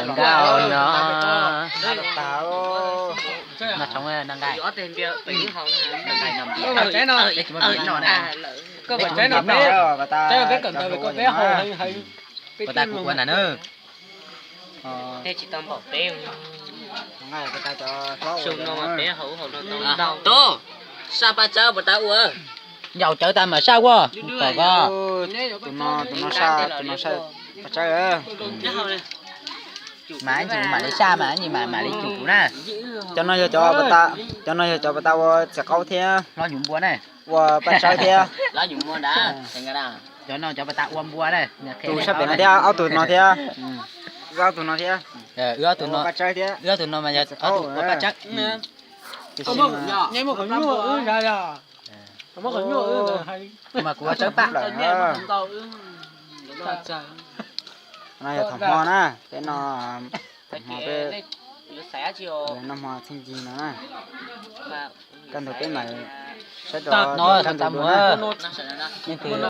Nkauj no. Noj tshoob, noj nqaij. Noj nqaij, noj npias. Peb tsis muaj npias noj na. Koj pom tsaib no peb, tsaib no peb kawm ntawv koj peb haus heev heev. Peb ua tas kuv ua na na. Tej tsis tau npaum peb. Xyoo no mas peb haus haus no tau ntau. Tub, saj Paj Tsawb puas tau ua? Yaum cawv tas mam saj ua. Kom koj. Tus no, tus no saj, tus no saj Paj Tsawb. Mas ib ntsis mam li saj mas ib ntsis mam, mam li cum kuv na. Cov no yog cov, cov no yog cov puas tau ua txiv qaub thiab. Hlob nyuv npua na. Ua Paj Tsawb thiab. Cov no cov puas tau ua npua na. Tus sab pem no thiab, ob tug no thiab. Wb ob tug no thiab. Wb ob tug no, Paj Tsawb thiab. Wb ob tug no mas yog ob tug ua Paj Tsawb. Mas kuv ua Tsawb Paj. No yog thaum hmo na, peb no, thaum hmo peb noj hmo txheej yig no na. Kaj ntug peb mam saib rov no, kaj ntug dua na. Leej twg